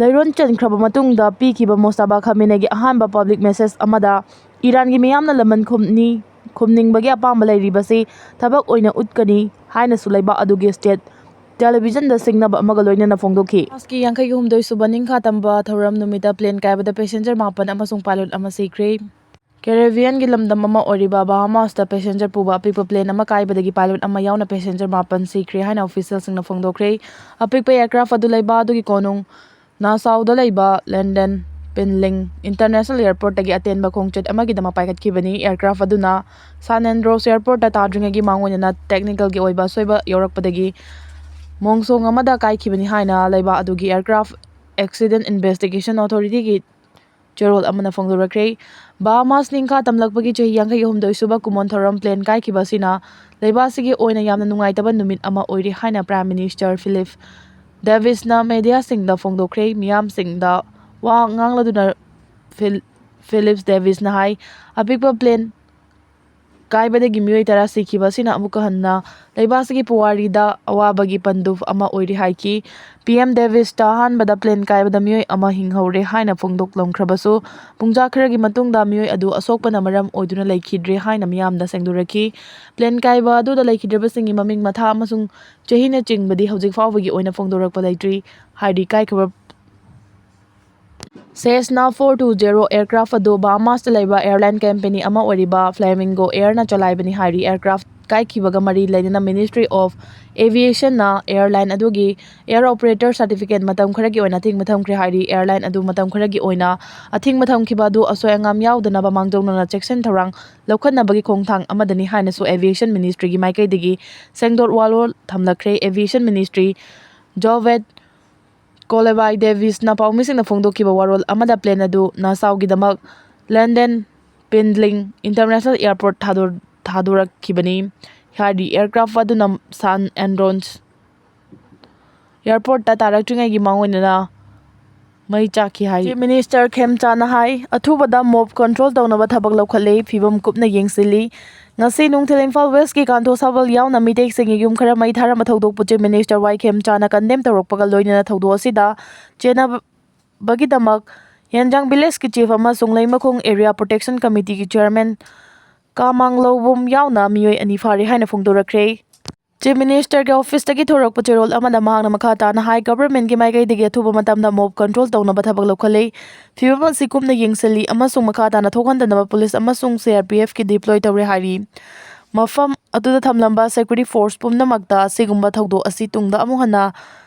ꯂꯩꯔꯣꯟ ꯆꯟꯈ꯭ꯔꯕ ꯃꯇꯨꯡꯗ ꯄꯤꯈꯤꯕ ꯃꯣꯁꯇꯥꯕꯥ ꯈꯥꯃꯦꯅꯦꯒꯤ ꯑꯍꯥꯟꯕ ꯄꯕ꯭ꯂꯤꯛ ꯃꯦꯁꯦꯖ ꯑꯃꯗ ꯏꯔꯥꯟꯒꯤ ꯃꯤꯌꯥꯝꯅ ꯂꯃꯟ ꯈꯨꯝꯅꯤ-, ꯈꯨꯝꯅꯤꯡꯕꯒꯤ ꯑꯄꯥꯝꯕ ꯂꯩꯔꯤꯕꯁꯤ ꯊꯕꯛ ꯑꯣꯏꯅ ꯎꯠꯀꯅꯤ ꯍꯥꯏꯅꯁꯨ ꯂꯩꯕꯥꯛ ꯑꯗꯨꯒꯤ ꯁ꯭ꯇꯦꯠ ꯇꯦꯂꯤꯚꯤꯖꯟꯗ ꯁꯤꯡꯅꯕ ꯑꯃꯒ ꯂꯣꯏꯅꯅ ꯐꯣꯡꯗꯣꯛꯈꯤ꯫ ꯃꯥꯔꯆꯀꯤ ꯌꯥꯡꯈꯩꯒꯤ ꯍꯨꯝꯗꯣꯏ ꯁꯨꯕ ꯅꯤꯡꯈꯥ ꯇꯝꯕ ꯊꯧꯔꯝ ꯅꯨꯃꯤꯠꯇ ꯄ꯭ꯂꯦꯟ ꯀꯥꯏꯕꯗ ꯄꯦꯁꯦꯟꯖꯔ ꯃꯥꯄꯟ ꯑꯃꯁꯨꯡ ꯄꯥꯏꯂꯣꯠ ꯑꯃ ꯁꯤꯈ꯭ꯔꯦ꯫ ꯀꯦꯔꯤꯕꯤꯌꯟꯒꯤ ꯂꯝꯗꯝ ꯑꯃ ꯑꯣꯏꯔꯤꯕ ꯕꯍꯥꯃꯥꯁꯇ ꯄꯦꯁꯦꯟꯖꯔ ꯄꯨꯕ ꯑꯄꯤꯛꯄ ꯄ꯭ꯂꯦꯟ ꯑꯃ ꯀꯥꯏꯕꯗꯒꯤ ꯄꯥꯏꯂꯣꯠ ꯑꯃ ꯌꯥꯎꯅ ꯄꯦꯁꯦꯟꯖꯔ ꯃꯥꯄꯟ ꯁꯤꯈ꯭ꯔꯦ ꯍꯥꯏꯅ ꯑꯣꯐꯤꯁꯤꯌꯦꯜꯁꯤꯡꯅ ꯐꯣꯡꯗꯣꯛꯈ꯭ꯔꯦ꯫ ꯑꯄꯤꯛꯄ ꯑꯦꯌꯔꯀ꯭ꯔꯥꯐ ꯑꯗꯨ ꯂꯩꯕꯥꯛ ꯑꯗꯨꯒꯤ ꯀꯣꯅꯨꯡ ꯅꯥꯁꯥꯎꯗ ꯂꯩꯕ ꯂꯟꯗꯟ ꯄꯤꯟꯂꯤꯡ ꯏꯟꯇꯔꯅꯦꯁꯅꯦꯜ ꯑꯦꯌꯔꯄꯣꯔꯠꯇꯒꯤ ꯑꯇꯦꯟꯕ ꯈꯣꯡꯆꯠ ꯑꯃꯒꯤꯗꯃꯛ ꯄꯥꯏꯈꯠꯈꯤꯕꯅꯤ꯫ ꯑꯦꯌꯔꯀ꯭ꯔꯥꯐ ꯑꯗꯨꯅ ꯁꯥꯟ ꯑꯦꯟꯗ꯭ꯔꯣꯁ ꯑꯦꯌꯔꯄꯣꯔꯠꯇ ꯇꯥꯗ꯭ꯔꯤꯉꯩꯒꯤ ꯃꯥꯡꯑꯣꯏꯅꯅ ꯇꯦꯛꯅꯤꯀꯦꯜꯒꯤ ꯑꯣꯏꯕ ꯑꯁꯣꯏꯕ ꯌꯥꯎꯔꯛꯄꯗꯒꯤ ꯃꯣꯡꯁꯣꯡ ꯑꯃꯗ ꯀꯥꯏꯈꯤꯕꯅꯤ ꯍꯥꯏꯅ ꯂꯩꯕꯥꯛ ꯑꯗꯨꯒꯤ ꯑꯦꯌꯔꯀ꯭ꯔꯥꯐ ꯑꯦꯛꯁꯤꯗꯦꯟ ꯏꯟꯚꯦꯁꯇꯤꯒꯦꯁꯟ ꯑꯣꯊꯣꯔꯤꯇꯤꯒꯤ ꯆꯦꯔꯣꯜ ꯑꯃꯅ ꯐꯣꯡꯗꯣꯔꯛꯈ꯭ꯔꯦ꯫ ꯕꯍꯥꯃꯥꯁ ꯅꯤꯡꯈꯥ ꯇꯝꯂꯛꯄꯒꯤ ꯆꯍꯤ ꯌꯥꯡꯈꯩ ꯍꯨꯝꯗꯣꯏ ꯁꯨꯕ ꯀꯨꯃꯣꯟ ꯊꯧꯔꯝ ꯄ꯭ꯂꯦꯟ ꯀꯥꯏꯈꯤꯕ ꯑꯁꯤꯅ ꯂꯩꯕꯥꯛ ꯑꯁꯤꯒꯤ ꯑꯣꯏꯅ ꯌꯥꯝꯅ ꯅꯨꯡꯉꯥꯏꯇꯕ ꯅꯨꯃꯤꯠ ꯑꯃ ꯑꯣꯏꯔꯤ ꯍꯥꯏꯅ ꯄ꯭ꯔꯥꯏꯝ ꯃꯤꯅꯤꯁꯇꯔ ꯐꯤꯂꯤꯞ ꯗꯦꯕꯤꯁꯅ ꯃꯦꯗꯤꯌꯥꯁꯤꯡꯗ ꯐꯣꯡꯗꯣꯛꯈ꯭ꯔꯦ꯫ ꯃꯤꯌꯥꯝꯁꯤꯡꯗ ꯋꯥ ꯉꯥꯡꯂꯗꯨꯅ ꯐꯤꯜ-, ꯐꯤꯂꯤꯞ ꯗꯦꯕꯤꯁꯅ ꯍꯥꯏ, ꯑꯄꯤꯛꯄ ꯄ꯭ꯂꯦꯟ ꯀꯥꯏꯕꯗꯒꯤ ꯃꯤꯑꯣꯏ ꯇꯔꯥ ꯁꯤꯈꯤꯕ ꯑꯁꯤꯅ ꯑꯃꯨꯛꯀ ꯍꯟꯅ ꯂꯩꯕꯥꯛ ꯑꯁꯤꯒꯤ ꯄꯨꯋꯥꯔꯤꯗ ꯑꯋꯥꯕꯒꯤ ꯄꯟꯗꯨꯞ ꯑꯃ ꯑꯣꯏꯔꯤ ꯍꯥꯏꯈꯤ꯫ ꯄꯤ ꯑꯦꯝ ꯗꯦꯕꯤꯁꯇ ꯑꯍꯥꯟꯕꯗ ꯄ꯭ꯂꯦꯟ ꯀꯥꯏꯕꯗ ꯃꯤꯑꯣꯏ ꯑꯃ ꯍꯤꯡꯍꯧꯔꯦ ꯍꯥꯏꯅ ꯐꯣꯡꯗꯣꯛꯂꯝꯈ꯭ꯔꯕꯁꯨ, ꯄꯨꯡꯖꯥ ꯈꯔꯒꯤ ꯃꯇꯨꯡꯗ ꯃꯤꯑꯣꯏ ꯑꯗꯨ ꯑꯁꯣꯛꯄꯅ ꯃꯔꯝ ꯑꯣꯏꯗꯨꯅ ꯂꯩꯈꯤꯗ꯭ꯔꯦ ꯍꯥꯏꯅ ꯃꯤꯌꯥꯝꯗ ꯁꯦꯡꯗꯣꯔꯛꯈꯤ꯫ ꯄ꯭ꯂꯦꯟ ꯀꯥꯏꯕ ꯑꯗꯨꯗ ꯂꯩꯈꯤꯗ꯭ꯔꯕꯁꯤꯡꯒꯤ ꯃꯃꯤꯡ, ꯃꯊꯥ ꯑꯃꯁꯨꯡ ꯆꯍꯤꯅꯆꯤꯡꯕꯗꯤ ꯍꯧꯖꯤꯛ ꯐꯥꯎꯕꯒꯤ ꯑꯣꯏꯅ ꯐꯣꯡꯗꯣꯔꯛꯄ ꯂꯩꯇ꯭ꯔꯤ ꯍꯥꯏꯔꯤ꯫ ꯀꯥꯏꯈ꯭ꯔꯕ ꯁꯦꯁꯅꯥ ꯐꯣꯔ ꯇꯨ ꯖꯦꯔꯣ ꯑꯦꯌꯔꯀ꯭ꯔꯥꯐ ꯑꯗꯨ ꯕꯍꯥꯃꯥꯁꯇ ꯂꯩꯕ ꯑꯦꯌꯔꯂꯥꯏꯟ ꯀꯝꯄꯦꯅꯤ ꯑꯃ ꯑꯣꯏꯔꯤꯕ ꯐ꯭ꯂꯦꯃꯤꯡꯒꯣ ꯑꯦꯌꯔꯅ ꯆꯂꯥꯏꯕꯅꯤ ꯍꯥꯏꯔꯤ꯫ ꯑꯦꯌꯔꯀ꯭ꯔꯥꯐ ꯀꯥꯏꯈꯤꯕꯒ ꯃꯔꯤ ꯂꯩꯅꯅ Ministry of Aviation ꯅ airline ꯑꯗꯨꯒꯤ air operator certificate ꯃꯇꯝ ꯈꯔꯒꯤ ꯑꯣꯏꯅ ꯑꯊꯤꯡꯕ ꯊꯝꯈ꯭ꯔꯦ ꯍꯥꯏꯔꯤ꯫ Airline ꯑꯗꯨ ꯃꯇꯝ ꯈꯔꯒꯤ ꯑꯣꯏꯅ ꯑꯊꯤꯡꯕ ꯊꯝꯈꯤꯕ ꯑꯗꯨ ꯑꯁꯣꯏ ꯑꯉꯥꯝ ꯌꯥꯎꯗꯅꯕ ꯃꯥꯡꯖꯧꯅꯅ ꯆꯦꯛꯁꯤꯟ ꯊꯧꯔꯥꯡ ꯂꯧꯈꯠꯅꯕꯒꯤ ꯈꯣꯡꯊꯥꯡ ꯑꯃꯗꯅꯤ ꯍꯥꯏꯅꯁꯨ Aviation Ministry ꯒꯤ ꯃꯥꯏꯀꯩꯗꯒꯤ ꯁꯦꯡꯗꯣꯛ ꯋꯥꯔꯣꯜ ꯊꯝꯂꯛꯈ꯭ꯔꯦ꯫ Aviation Ministry Javed Kolebay Davis ꯅ ꯄꯥꯎꯃꯤꯁꯤꯡꯗ ꯐꯣꯡꯗꯣꯛꯈꯤꯕ ꯋꯥꯔꯣꯜ ꯑꯃꯗ plane ꯑꯗꯨ ꯅꯥꯁꯥꯎꯒꯤꯗꯃꯛ London Pidlington International Airport ꯊꯥꯗꯣꯔ-, ꯊꯥꯗꯣꯔꯛꯈꯤꯕꯅꯤ ꯍꯥꯏꯔꯤ꯫ Aircraft ꯑꯗꯨꯅ San Andreas Airport ꯇ ꯇꯥꯔꯛꯇ꯭ꯔꯤꯉꯩꯒꯤ ꯃꯥꯡꯑꯣꯏꯅꯅ ꯃꯩ ꯆꯥꯛꯈꯤ ꯍꯥꯏ꯫ Chief Minister ꯈꯦꯝꯆꯥꯅ ꯍꯥꯏ, ꯑꯊꯨꯕꯗ mob control ꯇꯧꯅꯕ ꯊꯕꯛ ꯂꯧꯈꯠꯂꯦ, ꯐꯤꯕꯝ ꯀꯨꯞꯅ ꯌꯦꯡꯁꯤꯜꯂꯤ꯫ ꯉꯁꯤ ꯅꯨꯡꯊꯤꯜ ꯏꯝꯐꯥꯜ West ꯀꯤ ꯀꯥꯟꯊꯣ ꯁꯥꯕꯜ ꯌꯥꯎꯅ ꯃꯤꯇꯩꯁꯤꯡꯒꯤ ꯌꯨꯝ ꯈꯔ ꯃꯩ ꯊꯥꯔꯝꯕ ꯊꯧꯗꯣꯛꯄꯨ Chief Minister ꯋꯥꯏ ꯈꯦꯝꯆꯥꯅ condemn ꯇꯧꯔꯛꯄꯒ ꯂꯣꯏꯅꯅ ꯊꯧꯗꯣꯛ ꯑꯁꯤꯗ ꯆꯦꯟꯅꯕꯒꯤꯗꯃꯛ ꯍꯦꯟꯖꯥꯡ village ꯀꯤ chief ꯑꯃꯁꯨꯡ ꯂꯩꯃꯈꯣꯡ Area Protection Committee ꯒꯤ chairman ꯀꯥꯃꯥꯡꯂꯧꯕꯝ ꯌꯥꯎꯅ ꯃꯤꯑꯣꯏ ꯑꯅꯤ ꯐꯥꯔꯦ ꯍꯥꯏꯅ ꯐꯣꯡꯗꯣꯔꯛꯈ꯭ꯔꯦ꯫ Chief Minister ꯒꯤ office ꯇꯒꯤ ꯊꯣꯔꯛꯄ ꯆꯦꯔꯣꯜ ꯑꯃꯗ ꯃꯍꯥꯛꯅ ꯃꯈꯥ ꯇꯥꯅ ꯍꯥꯏ, government ꯀꯤ ꯃꯥꯏꯀꯩꯗꯒꯤ ꯑꯊꯨꯕ ꯃꯇꯝꯗ mob control ꯇꯧꯅꯕ ꯊꯕꯛ ꯂꯧꯈꯠꯂꯦ꯫ ꯐꯤꯕꯝ ꯑꯁꯤ ꯀꯨꯞꯅ ꯌꯦꯡꯁꯤꯜꯂꯤ ꯑꯃꯁꯨꯡ ꯃꯈꯥ ꯇꯥꯅ ꯊꯣꯛꯍꯟꯗꯅꯕ police ꯑꯃꯁꯨꯡ C R P F ꯀꯤ deploy ꯇꯧꯔꯦ ꯍꯥꯏꯔꯤ꯫ ꯃꯐꯝ ꯑꯗꯨꯗ ꯊꯝꯂꯝꯕ security force ꯄꯨꯝꯅꯃꯛꯇ ꯑꯁꯤꯒꯨꯝꯕ ꯊꯧꯗꯣꯛ ꯑꯁꯤ ꯇꯨꯡꯗ ꯑꯃꯨꯛ ꯍꯟꯅ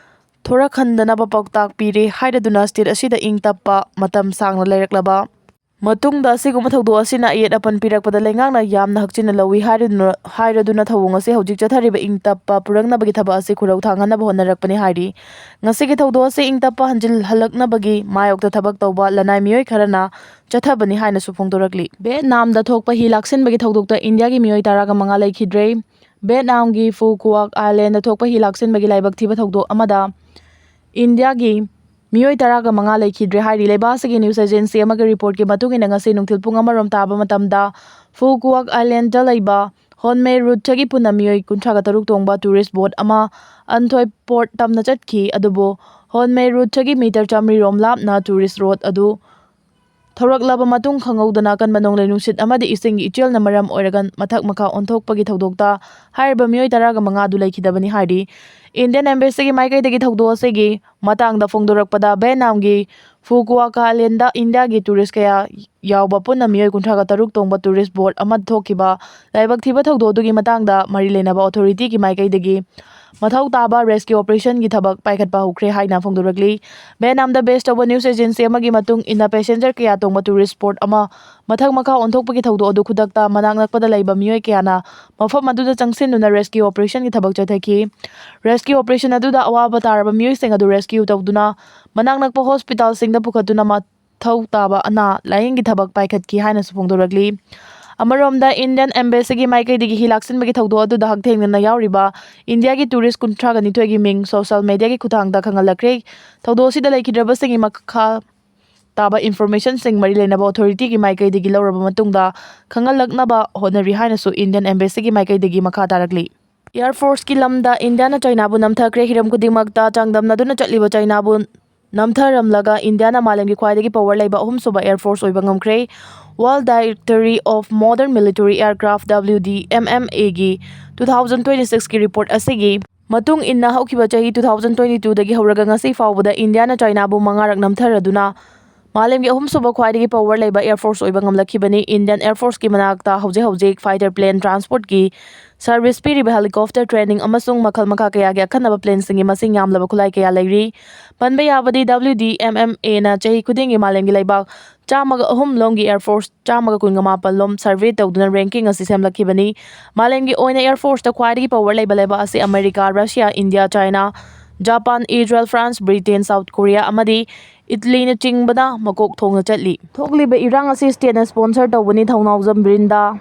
ꯊꯣꯔꯛꯍꯟꯗꯅꯕ ꯄꯥꯎꯇꯥꯛ ꯄꯤꯔꯦ ꯍꯥꯏꯔꯗꯨꯅ state ꯑꯁꯤꯗ ꯏꯪ ꯇꯞꯄ ꯃꯇꯝ ꯁꯥꯡꯅ ꯂꯩꯔꯛꯂꯕ ꯃꯇꯨꯡꯗ ꯑꯁꯤꯒꯨꯝꯕ ꯊꯧꯗꯣꯛ ꯑꯁꯤꯅ ꯑꯌꯦꯠ ꯑꯄꯟ ꯄꯤꯔꯛꯄꯗ ꯂꯩꯉꯥꯛꯅ ꯌꯥꯝꯅ ꯍꯛꯆꯤꯟꯅ ꯂꯧꯏ ꯍꯥꯏꯔꯗꯨꯅ, ꯍꯥꯏꯔꯗꯨꯅ ꯊꯧꯑꯣꯡ ꯑꯁꯤ ꯍꯧꯖꯤꯛ ꯆꯠꯊꯔꯤꯕ ꯏꯪ ꯇꯞꯄ ꯄꯨꯔꯛꯅꯕꯒꯤ ꯊꯕꯛ ꯑꯁꯤ ꯈꯨꯔꯧ ꯊꯥꯡꯍꯟꯅꯕ ꯍꯣꯠꯅꯔꯛꯄꯅꯤ ꯍꯥꯏꯔꯤ꯫ ꯉꯁꯤꯒꯤ ꯊꯧꯗꯣꯛ ꯑꯁꯤ ꯏꯪ ꯇꯞꯄ ꯍꯟꯖꯤꯜꯍꯜꯂꯛꯅꯕꯒꯤ ꯃꯥꯌꯣꯛꯇ ꯊꯕꯛ ꯇꯧꯕ ꯂꯅꯥꯏ ꯃꯤꯑꯣꯏ ꯈꯔꯅ ꯆꯠꯊꯕꯅꯤ ꯍꯥꯏꯅꯁꯨ ꯐꯣꯡꯗꯣꯔꯛꯂꯤ꯫ ꯚꯤꯌꯦꯠꯅꯥꯝꯗ ꯊꯣꯛꯄ ꯍꯤ ꯂꯥꯛꯁꯤꯟꯕꯒꯤ ꯊꯧꯗꯣꯛꯇ ꯏꯟꯗꯤꯌꯥꯒꯤ ꯃꯤꯑꯣꯏ ꯇꯔꯥꯒ ꯃꯉꯥ ꯂꯩꯈꯤꯗ꯭ꯔꯦ꯫ ꯚꯤꯌꯦꯠꯅꯥꯝꯒꯤ ꯐꯨ ꯀꯨꯋꯥꯛ Island ꯗ ꯊꯣꯛꯄ ꯍꯤ ꯂꯥꯛꯁꯤꯟꯕꯒꯤ ꯂꯥꯏꯕꯛ ꯊꯤꯕ ꯊꯧꯗꯣꯛ ꯑꯃꯗ ꯏꯟꯗꯤꯌꯥꯒꯤ ꯃꯤꯑꯣꯏ ꯇꯔꯥꯒ ꯃꯉꯥ ꯂꯩꯈꯤꯗ꯭ꯔꯦ ꯍꯥꯏꯔꯤ꯫ ꯂꯩꯕꯥꯛ ꯑꯁꯤꯒꯤ news agency ꯑꯃꯒꯤ report ꯀꯤ ꯃꯇꯨꯡ ꯏꯟꯅ ꯉꯁꯤ ꯅꯨꯡꯊꯤꯜ ꯄꯨꯡ ꯑꯃꯔꯣꯝ ꯇꯥꯕ ꯃꯇꯝꯗ ꯐꯨ ꯀꯨꯋꯥꯛ Island ꯗ ꯂꯩꯕ ꯍꯣꯟꯃꯦ road ꯇꯒꯤ ꯄꯨꯟꯅ ꯃꯤꯑꯣꯏ ꯀꯨꯟꯊ꯭ꯔꯥꯒ ꯇꯔꯨꯛ ꯇꯣꯡꯕ tourist boat ꯑꯃ ꯑꯟꯊꯣꯏ port ꯇꯝꯅ ꯆꯠꯈꯤ꯫ ꯑꯗꯨꯕꯨ ꯍꯣꯟꯃꯦ road ꯇꯒꯤ meter ꯆꯥꯃꯔꯤ ꯔꯣꯝ ꯂꯥꯞꯅ tourist road ꯑꯗꯨ ꯊꯧꯔꯛꯂꯕ ꯃꯇꯨꯡ ꯈꯪꯍꯧꯗꯅ ꯀꯟꯕ ꯅꯣꯡꯂꯩ ꯅꯨꯡꯁꯤꯠ ꯑꯃꯗꯤ ꯏꯁꯤꯡꯒꯤ ꯏꯆꯦꯜꯅ ꯃꯔꯝ ꯑꯣꯏꯔꯒ ꯃꯊꯛ ꯃꯈꯥ ꯑꯣꯟꯊꯣꯛꯄꯒꯤ ꯊꯧꯗꯣꯛꯇ ꯍꯥꯏꯔꯤꯕ ꯃꯤꯑꯣꯏ ꯇꯔꯥꯒ ꯃꯉꯥ ꯑꯗꯨ ꯂꯩꯈꯤꯗꯕꯅꯤ ꯍꯥꯏꯔꯤ꯫ Indian Embassyꯒꯤ ꯃꯥꯏꯀꯩꯗꯒꯤ ꯊꯧꯗꯣꯛ ꯑꯁꯤꯒꯤ ꯃꯇꯥꯡꯗ ꯐꯣꯡꯗꯣꯔꯛꯄꯗ, ꯚꯦꯠꯅꯥꯝꯒꯤ ꯐꯨꯀꯨꯑꯥꯀꯥ Islandꯗ ꯏꯟꯗꯤꯌꯥꯒꯤ tourist ꯀꯌꯥ ꯌꯥꯎꯕ ꯄꯨꯟꯅ ꯃꯤꯑꯣꯏ ꯀꯨꯟꯊ꯭ꯔꯥꯒ ꯇꯔꯨꯛ ꯇꯣꯡꯕ tourist boat ꯑꯃ ꯊꯣꯛꯈꯤꯕ ꯂꯥꯏꯕꯛ ꯊꯤꯕ ꯊꯧꯗꯣꯛ ꯑꯗꯨꯒꯤ ꯃꯇꯥꯡꯗ ꯃꯔꯤ ꯂꯩꯅꯕ authorityꯒꯤ ꯃꯥꯏꯀꯩꯗꯒꯤ ꯃꯊꯧ ꯇꯥꯕ rescue operationꯒꯤ ꯊꯕꯛ ꯄꯥꯏꯈꯠꯄ ꯍꯧꯈ꯭ꯔꯦ ꯍꯥꯏꯅ ꯐꯣꯡꯗꯣꯔꯛꯂꯤ꯫ ꯚꯦꯠꯅꯥꯝꯗ base ꯇꯧꯕ news agency ꯑꯃꯒꯤ ꯃꯇꯨꯡ ꯏꯟꯅ, passenger ꯀꯌꯥ ꯇꯣꯡꯕ tourist boat ꯑꯃ ꯃꯊꯛ ꯃꯈꯥ ꯑꯣꯟꯊꯣꯛꯄꯒꯤ ꯊꯧꯗꯣꯛ ꯑꯗꯨ ꯈꯨꯗꯛꯇ ꯃꯅꯥꯛ ꯅꯛꯄꯗ ꯂꯩꯕ ꯃꯤꯑꯣꯏ ꯀꯌꯥꯅ ꯃꯐꯝ ꯑꯗꯨꯗ ꯆꯪꯁꯤꯟꯗꯨꯅ rescue operationꯒꯤ ꯊꯕꯛ ꯆꯠꯊꯈꯤ꯫ Rescue operation ꯑꯗꯨꯗ ꯑꯋꯥꯕ ꯇꯥꯔꯕ ꯃꯤꯑꯣꯏꯁꯤꯡ ꯑꯗꯨ rescue ꯇꯧꯗꯨꯅ ꯃꯅꯥꯛ ꯅꯛꯄ hospitalꯁꯤꯡꯗ ꯄꯨꯈꯠꯇꯨꯅ ꯃꯊꯧ ꯇꯥꯕ ꯑꯅꯥ ꯂꯥꯌꯦꯡꯒꯤ ꯊꯕꯛ ꯄꯥꯏꯈꯠꯈꯤ ꯍꯥꯏꯅꯁꯨ ꯐꯣꯡꯗꯣꯔꯛꯂꯤ꯫ ꯑꯃꯔꯣꯝꯗ, Indian Embassyꯒꯤ ꯃꯥꯏꯀꯩꯗꯒꯤ ꯍꯤ ꯂꯥꯛꯁꯤꯟꯕꯒꯤ ꯊꯧꯗꯣꯛ ꯑꯗꯨꯗ ꯍꯛꯊꯦꯡꯅꯅ ꯌꯥꯎꯔꯤꯕ ꯏꯟꯗꯤꯌꯥꯒꯤ tourist ꯀꯨꯟꯊ꯭ꯔꯥꯒ ꯅꯤꯊꯣꯏꯒꯤ ꯃꯤꯡ social mediaꯒꯤ ꯈꯨꯠꯊꯥꯡꯗ ꯈꯪꯍꯜꯂꯛꯈ꯭ꯔꯦ꯫ ꯊꯧꯗꯣꯛ ꯑꯁꯤꯗ ꯂꯩꯈꯤꯗ꯭ꯔꯕꯁꯤꯡꯒꯤ ꯃꯈꯥ ꯇꯥꯕ informationꯁꯤꯡ ꯃꯔꯤ ꯂꯩꯅꯕ authorityꯒꯤ ꯃꯥꯏꯀꯩꯗꯒꯤ ꯂꯧꯔꯕ ꯃꯇꯨꯡꯗ ꯈꯪꯍꯜꯂꯛꯅꯕ ꯍꯣꯠꯅꯔꯤ ꯍꯥꯏꯅꯁꯨ Indian Embassyꯒꯤ ꯃꯥꯏꯀꯩꯗꯒꯤ ꯃꯈꯥ ꯇꯥꯔꯛꯂꯤ꯫ Air Forceꯀꯤ ꯂꯝꯗ ꯏꯟꯗꯤꯌꯥꯅ ꯆꯥꯏꯅꯥꯕꯨ ꯅꯝꯊꯈ꯭ꯔꯦ꯫ ꯍꯤꯔꯝ ꯈꯨꯗꯤꯡꯃꯛꯇ ꯆꯥꯡꯗꯝꯅꯗꯨꯅ ꯆꯠꯂꯤꯕ ꯆꯥꯏꯅꯥꯕꯨ ꯅꯝꯊꯔꯝꯂꯒ ꯏꯟꯗꯤꯌꯥꯅ ꯃꯥꯂꯦꯝꯒꯤ ꯈ꯭ꯋꯥꯏꯗꯒꯤ power ꯂꯩꯕ ꯑꯍꯨꯝꯁꯨꯕ air force ꯑꯣꯏꯕ ꯉꯝꯈ꯭ꯔꯦ꯫ World Directory of Modern Military Aircraft, WDMMAꯒꯤ two thousand twenty sixꯀꯤ report ꯑꯁꯤꯒꯤ ꯃꯇꯨꯡ ꯏꯟꯅ, ꯍꯧꯈꯤꯕ ꯆꯍꯤ two thousand twenty twoꯗꯒꯤ ꯍꯧꯔꯒ ꯉꯁꯤ ꯐꯥꯎꯕꯗ ꯏꯟꯗꯤꯌꯥꯅ ꯆꯥꯏꯅꯥꯕꯨ ꯃꯉꯥꯔꯛ ꯅꯝꯊꯔꯗꯨꯅ ꯃꯥꯂꯦꯝꯒꯤ ꯑꯍꯨꯝꯁꯨꯕ ꯈ꯭ꯋꯥꯏꯗꯒꯤ power ꯂꯩꯕ air force ꯑꯣꯏꯕ ꯉꯝꯂꯛꯈꯤꯕꯅꯤ꯫ Indian Air Forceꯀꯤ ꯃꯅꯥꯛꯇ ꯍꯧꯖꯤꯛ ꯍꯧꯖꯤꯛ fighter plane transportꯀꯤ service ꯄꯤꯔꯤꯕ helicopter, training ꯑꯃꯁꯨꯡ ꯃꯈꯜ ꯃꯈꯥ ꯀꯌꯥꯒꯤ ꯑꯈꯟꯅꯕ planeꯁꯤꯡꯒꯤ ꯃꯁꯤꯡ ꯌꯥꯝꯂꯕ ꯈꯨꯠꯂꯥꯏ ꯀꯌꯥ ꯂꯩꯔꯤ꯫ ꯄꯟꯕ ꯌꯥꯕꯗꯤ, WDMMAꯅ ꯆꯍꯤ ꯈꯨꯗꯤꯡꯒꯤ ꯃꯥꯂꯦꯝꯒꯤ ꯂꯩꯕꯥꯛ ꯆꯥꯝꯃꯒ ꯑꯍꯨꯝ ꯂꯣꯝꯒꯤ air force ꯆꯥꯝꯃꯒ ꯀꯨꯟꯒ ꯃꯥꯄꯟ ꯂꯣꯝ survey ꯇꯧꯗꯨꯅ ranking ꯑꯁꯤ ꯁꯦꯝꯂꯛꯈꯤꯕꯅꯤ꯫ ꯃꯥꯂꯦꯝꯒꯤ ꯑꯣꯏꯅ air forceꯇ ꯈ꯭ꯋꯥꯏꯗꯒꯤ power ꯂꯩꯕ ꯂꯩꯕꯥꯛ ꯑꯁꯤ America, Russia, India, China, Japan, Israel, France, Britain, South Korea ꯑꯃꯗꯤ ꯏꯇꯂꯤꯅꯆꯤꯡꯕꯅ ꯃꯀꯣꯛ ꯊꯣꯡꯅ ꯆꯠꯂꯤ꯫ ꯊꯣꯛꯂꯤꯕ ꯏꯔꯥꯡ ꯑꯁꯤ stateꯅ sponsor ꯇꯧꯕꯅꯤ꯫ ꯊꯧꯅꯥꯎꯖꯝ ꯕ꯭ꯔꯤꯟꯗꯥ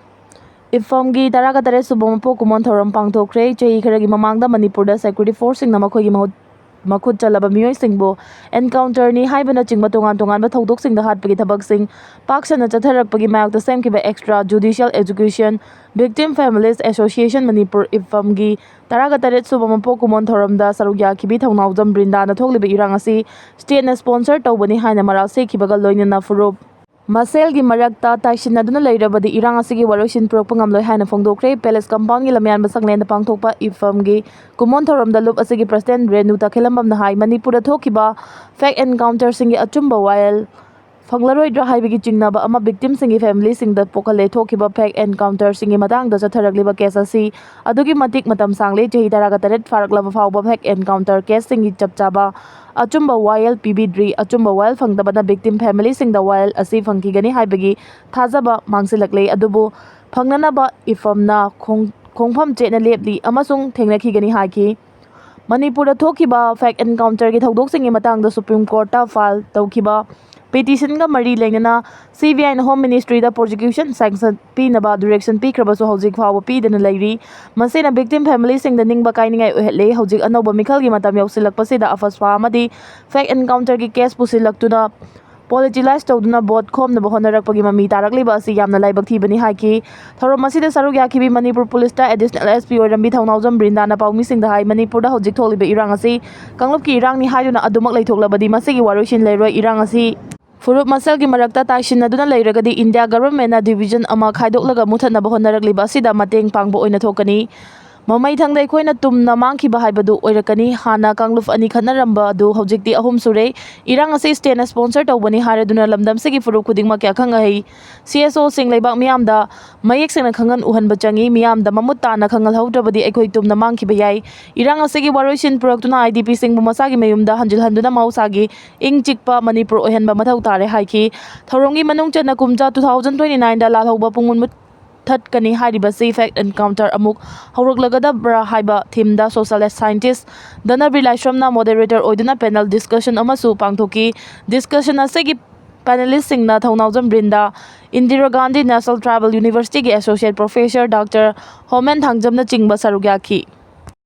ꯏꯐꯝꯒꯤ ꯇꯔꯥꯒ ꯇꯔꯦꯠ ꯁꯨꯕ ꯃꯄꯣꯛ ꯀꯨꯝꯑꯣꯟ ꯊꯧꯔꯝ ꯄꯥꯡꯊꯣꯛꯈ꯭ꯔꯦ꯫ ꯆꯍꯤ ꯈꯔꯒꯤ ꯃꯃꯥꯡꯗ ꯃꯅꯤꯄꯨꯔꯗ security forceꯁꯤꯡꯅ ꯃꯈꯣꯏꯒꯤ ꯃꯍꯨꯠ ꯃꯈꯨꯠ ꯆꯜꯂꯕ ꯃꯤꯑꯣꯏꯁꯤꯡꯕꯨ encounterꯅꯤ ꯍꯥꯏꯕꯅꯆꯤꯡꯕ ꯇꯣꯉꯥꯟ ꯇꯣꯉꯥꯟꯕ ꯊꯧꯗꯣꯛꯁꯤꯡꯗ ꯍꯥꯠꯄꯒꯤ ꯊꯕꯛꯁꯤꯡ ꯄꯥꯛ ꯁꯟꯅ ꯆꯠꯊꯔꯛꯄꯒꯤ ꯃꯥꯌꯣꯛꯇ ꯁꯦꯝꯈꯤꯕ extra judicial execution, victim families association Manipur ꯏꯐꯝꯒꯤ ꯇꯔꯥꯒ ꯇꯔꯦꯠ ꯁꯨꯕ ꯃꯄꯣꯛ ꯀꯨꯝꯑꯣꯟ ꯊꯧꯔꯝꯗ ꯁꯔꯨꯛ ꯌꯥꯈꯤꯕꯤ ꯊꯧꯅꯥꯎꯖꯝ ꯕ꯭ꯔꯤꯟꯗꯥꯅ ꯊꯣꯛꯂꯤꯕ ꯏꯔꯥꯡ ꯑꯁꯤ stateꯅ sponsor ꯇꯧꯕꯅꯤ ꯍꯥꯏꯅ ꯃꯔꯥꯜ ꯁꯤꯈꯤꯕꯒ ꯂꯣꯏꯅꯅ ꯐꯨꯔꯨꯞ ꯃꯁꯦꯜꯒꯤ ꯃꯔꯛꯇ ꯇꯥꯏꯁꯤꯟꯅꯗꯨꯅ ꯂꯩꯔꯕꯗꯤ ꯏꯔꯥꯡ ꯑꯁꯤꯒꯤ ꯋꯥꯔꯣꯏꯁꯤꯟ ꯄꯨꯔꯛꯄ ꯉꯝꯂꯣꯏ ꯍꯥꯏꯅ ꯐꯣꯡꯗꯣꯛꯈ꯭ꯔꯦ꯫ ꯄꯦꯂꯦꯁ ꯀꯝꯄꯥꯎꯟꯒꯤ ꯂꯝꯌꯥꯟꯕ ꯁꯪꯂꯦꯟꯗ ꯄꯥꯡꯊꯣꯛꯄ ꯏꯐꯝꯒꯤ ꯀꯨꯝꯑꯣꯟ ꯊꯧꯔꯝꯗ ꯂꯨꯞ ꯑꯁꯤꯒꯤ ꯄ꯭ꯔꯁꯤꯗꯦꯟ ꯔꯦꯅꯨ ꯇꯈꯦꯂꯝꯕꯝꯅ ꯍꯥꯏ, ꯃꯅꯤꯄꯨꯔꯗ ꯊꯣꯛꯈꯤꯕ ꯐꯦꯛ ꯑꯦꯟꯀꯥꯎꯟꯇꯔꯁꯤꯡꯒꯤ ꯑꯆꯨꯝꯕ ꯋꯥꯌꯦꯜ ꯐꯪꯂꯔꯣꯏꯗ꯭ꯔꯥ ꯍꯥꯏꯕꯒꯤ ꯆꯤꯡꯅꯕ ꯑꯃ ꯚꯤꯛꯇꯤꯝꯁꯤꯡꯒꯤ ꯐꯦꯃꯤꯂꯤꯁꯤꯡꯗ ꯄꯣꯛꯍꯜꯂꯦ꯫ ꯊꯣꯛꯈꯤꯕ ꯐꯦꯛ ꯑꯦꯟꯀꯥꯎꯟꯇꯔꯁꯤꯡꯒꯤ ꯃꯇꯥꯡꯗ ꯆꯠꯊꯔꯛꯂꯤꯕ ꯀꯦꯁ ꯑꯁꯤ ꯑꯗꯨꯛꯀꯤ ꯃꯇꯤꯛ ꯃꯇꯝ ꯁꯥꯡꯂꯦ꯫ ꯆꯍꯤ ꯇꯔꯥꯒ ꯇꯔꯦꯠ ꯐꯥꯔꯛꯂꯕ ꯐꯥꯎꯕ ꯐꯦꯛ ꯑꯦꯟꯀꯥꯎꯟꯇꯔ ꯀꯦꯁꯁꯤꯡꯒꯤ ꯆꯞ ꯆꯥꯕ ꯑꯆꯨꯝꯕ ꯋꯥꯌꯦꯜ ꯄꯤꯕꯤꯗ꯭ꯔꯤ꯫ ꯑꯆꯨꯝꯕ ꯋꯥꯌꯦꯜ ꯐꯪꯗꯕꯅ ꯚꯤꯛꯇꯤꯝ ꯐꯦꯃꯤꯂꯤꯁꯤꯡꯗ ꯋꯥꯌꯦꯜ ꯑꯁꯤ ꯐꯪꯈꯤꯒꯅꯤ ꯍꯥꯏꯕꯒꯤ ꯊꯥꯖꯕ ꯃꯥꯡꯁꯤꯜꯂꯛꯂꯦ꯫ ꯑꯗꯨꯕꯨ ꯐꯪꯅꯅꯕ ꯏꯐꯝꯅ ꯈꯣꯡ-, ꯈꯣꯡꯐꯝ ꯆꯦꯠꯅ ꯂꯦꯞꯂꯤ ꯑꯃꯁꯨꯡ ꯊꯦꯡꯅꯈꯤꯒꯅꯤ ꯍꯥꯏꯈꯤ꯫ ꯃꯅꯤꯄꯨꯔꯗ ꯊꯣꯛꯈꯤꯕ ꯐꯦꯛ ꯑꯦꯟꯀꯥꯎꯟꯇꯔꯒꯤ ꯊꯧꯗꯣꯛꯁꯤꯡꯒꯤ ꯃꯇꯥꯡꯗ ꯁꯨꯄ꯭ꯔꯤꯝ ꯀꯣꯔꯠꯇ ꯐꯥꯏꯜ ꯇꯧꯈꯤꯕ ꯄꯤꯇꯤꯁꯟꯒ ꯃꯔꯤ ꯂꯩꯅꯅ ꯁꯤ ꯕꯤ ꯑꯥꯏꯅ ꯍꯣꯝ ꯃꯤꯅꯤꯁꯇ꯭ꯔꯤꯗ ꯄ꯭ꯔꯣꯁꯤꯀ꯭ꯌꯨꯁꯟ ꯁꯦꯡꯁꯟ ꯄꯤꯅꯕ ꯗꯤꯔꯦꯛꯁꯟ ꯄꯤꯈ꯭ꯔꯕꯁꯨ ꯍꯧꯖꯤꯛ ꯐꯥꯎꯕ ꯄꯤꯗꯅ ꯂꯩꯔꯤ꯫ ꯃꯁꯤꯅ ꯚꯤꯛꯇꯤꯝ ꯐꯦꯃꯤꯂꯤꯁꯤꯡꯗ ꯅꯤꯡꯕ ꯀꯥꯏꯅꯤꯡꯉꯥꯏ ꯑꯣꯏꯍꯜꯂꯦ꯫ ꯍꯧꯖꯤꯛ ꯑꯅꯧꯕ ꯃꯤꯈꯜꯒꯤ ꯃꯇꯝ ꯌꯧꯁꯤꯜꯂꯛꯄꯁꯤꯗ ꯑꯐꯁ꯭ꯋꯥ ꯑꯃꯗꯤ ꯐꯦꯛ ꯑꯦꯟꯀꯥꯎꯟꯇꯔꯒꯤ ꯀꯦꯁ ꯄꯨꯁꯤꯜꯂꯛꯇꯨꯅ ꯄꯣꯂꯤꯇꯤꯂꯥꯏꯖ ꯇꯧꯗꯨꯅ ꯚꯣꯠ ꯈꯣꯝꯅꯕ ꯍꯣꯠꯅꯔꯛꯄꯒꯤ ꯃꯃꯤ ꯇꯥꯔꯛꯂꯤꯕ ꯑꯁꯤ ꯌꯥꯝꯅ ꯂꯥꯏꯕꯛ ꯊꯤꯕꯅꯤ ꯍꯥꯏꯈꯤ꯫ ꯊꯧꯔꯝ ꯑꯁꯤꯗ ꯁꯔꯨꯛ ꯌꯥꯈꯤꯕꯤ ꯃꯅꯤꯄꯨꯔ ꯄꯨꯂꯤꯁꯇ ꯑꯦꯗꯤꯁꯅꯦꯜ ꯑꯦꯁ ꯄꯤ ꯑꯣꯏꯔꯝꯕꯤ ꯊꯧꯅꯥꯎꯖꯝ ꯕ꯭ꯔꯤꯟꯗꯥꯅ ꯄꯥꯎꯃꯤꯁꯤꯡꯗ ꯍꯥꯏ, ꯃꯅꯤꯄꯨꯔꯗ ꯍꯧꯖꯤꯛ ꯊꯣꯛꯂꯤꯕ ꯏꯔꯥꯡ ꯑꯁꯤ ꯀꯥꯡꯂꯨꯞꯀꯤ ꯏꯔꯥꯡꯅꯤ ꯍꯥꯏꯗꯨꯅ ꯑꯗꯨꯃꯛ ꯂꯩꯊꯣꯛꯂꯕꯗꯤ ꯃꯁꯤꯒꯤ ꯋꯥꯔꯣꯏꯁꯤꯟ ꯂꯩꯔꯣꯏ꯫ ꯏꯔꯥꯡ ꯑꯁꯤ ꯐꯨꯔꯨꯞ ꯃꯁꯦꯜꯒꯤ ꯃꯔꯛꯇ ꯇꯥꯏꯁꯤꯟꯅꯗꯨꯅ ꯂꯩꯔꯒꯗꯤ ꯏꯟꯗꯤꯌꯥ ꯒꯚꯔꯟꯃꯦꯟꯠꯅ ꯗꯤꯚꯤꯖꯟ ꯑꯃ ꯈꯥꯏꯗꯣꯛꯂꯒ ꯃꯨꯊꯠꯅꯕ ꯍꯣꯠꯅꯔꯛꯂꯤꯕ ꯑꯁꯤꯗ ꯃꯇꯦꯡ ꯄꯥꯡꯕ ꯑꯣꯏꯅ ꯊꯣꯛꯀꯅꯤ꯫ ꯃꯃꯩ ꯊꯪꯗ ꯑꯩꯈꯣꯏꯅ ꯇꯨꯝꯅ ꯃꯥꯡꯈꯤꯕ ꯍꯥꯏꯕꯗꯨ ꯑꯣꯏꯔꯛꯀꯅꯤ꯫ ꯍꯥꯟꯅ ꯀꯥꯡꯂꯨꯞ ꯑꯅꯤ ꯈꯠꯅꯔꯝꯕ ꯑꯗꯨ ꯍꯧꯖꯤꯛꯇꯤ ꯑꯍꯨꯝ ꯁꯨꯔꯦ꯫ ꯏꯔꯥꯡ ꯑꯁꯤ ꯁ꯭ꯇꯦꯠꯅ ꯁ꯭ꯄꯣꯟꯁꯔ ꯇꯧꯕꯅꯤ ꯍꯥꯏꯔꯗꯨꯅ ꯂꯝꯗꯝꯁꯤꯒꯤ ꯐꯨꯔꯨꯞ ꯈꯨꯗꯤꯡꯃꯛꯀꯤ ꯑꯈꯪ ꯑꯍꯩ ꯁꯤ ꯑꯦꯁ ꯑꯣꯁꯤꯡ ꯂꯩꯕꯥꯛ ꯃꯤꯌꯥꯝꯗ ꯃꯌꯦꯛ ꯁꯦꯡꯅ ꯈꯪꯍꯟ ꯎꯍꯟꯕ ꯆꯪꯏ꯫ ꯃꯤꯌꯥꯝꯗ ꯃꯃꯨꯠ ꯇꯥꯅ ꯈꯪꯍꯜꯍꯧꯗ꯭ꯔꯕꯗꯤ ꯑꯩꯈꯣꯏ ꯇꯨꯝꯅ ꯃꯥꯡꯈꯤꯕ ꯌꯥꯏ꯫ ꯏꯔꯥꯡ ꯑꯁꯤꯒꯤ ꯋꯥꯔꯣꯏꯁꯤꯟ ꯄꯨꯔꯛꯇꯨꯅ ꯑꯥꯏ ꯗꯤ ꯄꯤꯁꯤꯡꯕꯨ ꯃꯁꯥꯒꯤ ꯃꯌꯨꯝꯗ ꯍꯟꯖꯤꯜꯍꯟꯗꯨꯅ ꯃꯍꯧꯁꯥꯒꯤ ꯏꯪ ꯆꯤꯛꯄ ꯃꯅꯤꯄꯨꯔ ꯑꯣꯏꯍꯟꯕ ꯃꯊꯧ ꯇꯥꯔꯦ ꯍꯥꯏꯈꯤ꯫ ꯊꯧꯔꯝꯒꯤ ꯃꯅꯨꯡ ꯆꯟꯅ ꯀꯨꯝꯖꯥ two thousand twenty nineꯗ ꯂꯥꯜꯍꯧꯕ ꯄꯨꯡꯃꯨꯠ ꯃꯨꯠꯊꯠꯀꯅꯤ ꯍꯥꯏꯔꯤꯕꯁꯤ ꯐꯦꯛ ꯑꯦꯟꯀꯥꯎꯟꯇꯔ ꯑꯃꯨꯛ ꯍꯧꯔꯛꯂꯒꯗꯕ꯭ꯔꯥ ꯍꯥꯏꯕ ꯊꯤꯝꯗ ꯁꯣꯁꯤꯌꯦꯜ ꯁꯥꯏꯟꯇꯤꯁ ꯙꯅꯕꯤꯔ ꯂꯥꯏꯁ꯭ꯔꯝꯅ ꯃꯣꯗꯦꯔꯦꯇꯔ ꯑꯣꯏꯗꯨꯅ ꯄꯦꯅꯦꯜ ꯗꯤꯁꯀꯁꯟ ꯑꯃꯁꯨ ꯄꯥꯡꯊꯣꯛꯈꯤ꯫ ꯗꯤꯁꯀꯁꯟ ꯑꯁꯤꯒꯤ ꯄꯦꯅꯦꯂꯤꯁꯁꯤꯡꯅ ꯊꯧꯅꯥꯎꯖꯝ ꯕ꯭ꯔꯤꯟꯗꯥ, ꯏꯟꯗꯤꯔꯥ ꯒꯥꯟꯙꯤ ꯅꯦꯁꯅꯦꯜ ꯇ꯭ꯔꯥꯏꯕꯦꯜ ꯌꯨꯅꯤꯚꯔꯁꯤꯇꯤꯒꯤ ꯑꯦꯁꯣꯁꯤꯌꯦꯠ ꯄ꯭ꯔꯣꯐꯦꯁꯔ ꯗꯥꯛꯇꯔ ꯍꯣꯃꯦꯟ ꯊꯥꯡꯖꯝꯅꯆꯤꯡꯕ ꯁꯔꯨꯛ ꯌꯥꯈꯤ꯫